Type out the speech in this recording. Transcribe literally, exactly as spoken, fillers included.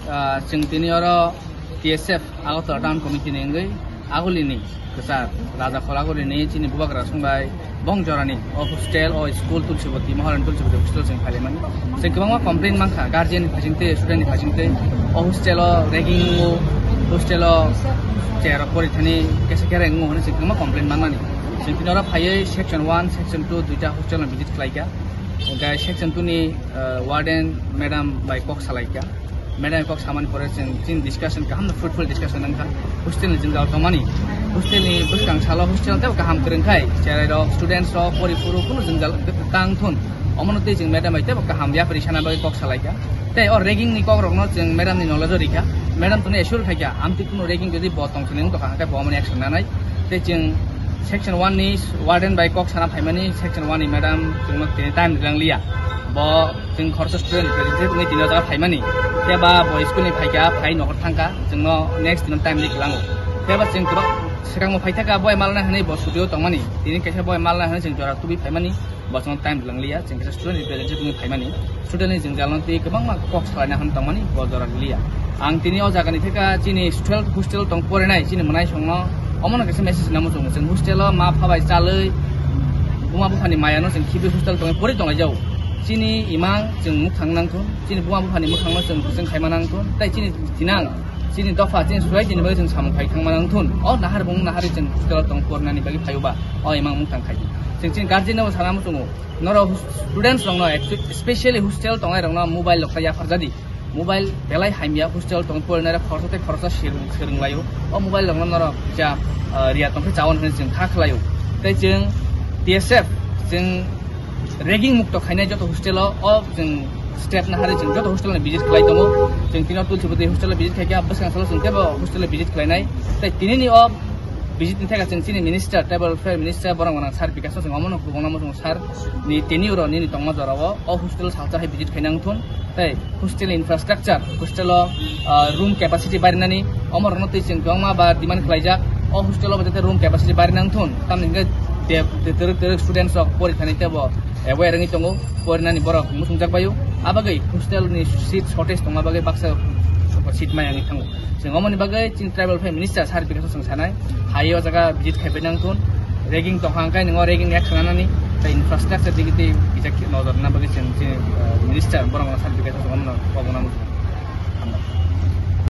Ah, chwng tini oro T S F Agartala Town Committee ni wngwi agulini kwchar Raja Khol agulini chini bubagra songbai bong jorani o hostel o school Tulsibati Maharani Tulsibati hostel chwng phailaimani. Chwng kwbangma complain mankha guardian ni phaisingtwi, student ni phaisingtwi, o hostel o ragging wngo, hostel o chair rok pori thani kesa kera wngo hwnwi chwng kwbangma complain manmani. Chwng tini oro phaiwi section one, section two duita hostel no visit khlaikha. Hwnkhe section two ni, uh, warden madam bai kok salaikha. Madam bai kok samani pore chwng chini discussion kaham no fruitful discussion wngkha. Hostel ni jwngjal tongmani, hostel ni bwskang salo hostel tei kaham kwrwngkhai, cherai rok, students rok, pori phuru kunu jwngjal tang thun. Omono tei chwng madam bai teibo kaham yapri sana bagwi kok salaikha. Tei o ragging ni kok rokno chwng madam ni knowledge o rikha. Madam tongno assure khaikha, amtwi kunu ragging jodi bo tong sini wngtokha, hwnkhe bo amoni action nanai. Tei chwng section one ni warden bai kok sana phaimani, section one ni madam chwngno tini time rijak liya. Bo chwng khoroksa student representative wngwi tini o jaga phaimani. Tei ba bo school ni phaikha, phai nokar thangkha, chwngno next dino time ri kwlango. Tei ba chwng kwbang swkangbo phaithaka, bo malna hwnwi bo studio tongmani. Tini kaisa bo malna hwnwi chwng jora tubui phaimani. Bo chwngno time rijak liya, chwng kaisa student representative wngwi phaimani. Student ni jwngjalno tei kwbangma kok salaina hwn tongmani bo jora liya. Ang tini o jagani theka chini student hostel tong porinai chini mwnaisongno omono kaisa message namo chwng, chwng hostel o ma pha bai chalwi buma buphani mayano chwng khibi hostel tongwi pori tonglaijao. Chini imang chwng mwkhang nangthun, chini buma buphani mwkhangno chwng kwchwng khaima nangthun, tei chini thinang, chini dopha, chini society ni bagwi chwng samung khai thangma nangthun. O nahar bung nahari chwng hostel o tong porinani bagwi phaio ba o imang mwkhang khai. Chwng chini guardian no sana muchungo. Norok students rokno, actu-, specially hostel tongnai rokno mobile rok ta yapharjadi. Mobile belai hamya, hostel tong porinai rok khoroksa tei khoroksa swrwng, swrwng laio. O mobile rokno norok kisa, ah, riya tongkhe chawan hwnwi chwng kha khlaio. Tei chwng T S F chwng ragging mukto khainai joto hostel o, o chwng step nahari chwng joto hostel no visit khlai tongo. Chwng tino Tulsibati hostel o visit khaikha, bwskang salo chwng teibo hostel o visit khlainai. Tei tinini o visit ni theka chwng chini minister, tribal welfare minister, borok gwnang sir Bikash no chwng omono kubungno muchungo sir ni tenure o nini tongma jora o, o hostel salsa hai visit khaina wngthun. Tei hostel infrastructure, hostel o, ah, room capacity barinani, omo rokno tei chwng kwbangma ba demand khlaijak. O hostel o bo jate room capacity barina wngthun, tamni hwnkhe de, de, twrwk twrwk students rok pori thani teibo aware wngwi tongo, porinani borok muchungjak baio. Abagwi hostel ni seat shortage tongma bagwi baksa seat maya wngwi thango. Chwng omoni bagwi chini tribal welfare minister sir Bikash o chwng sanai, hai o jaga visit khai nang thun, ragging tongkha hwnkhe nwngo ragging ni action lanani, tei infrastructure digi tei kisa nojor rwna bagwi chwng chini, ah, minister borok sir Bikash o chwng omono kok nang.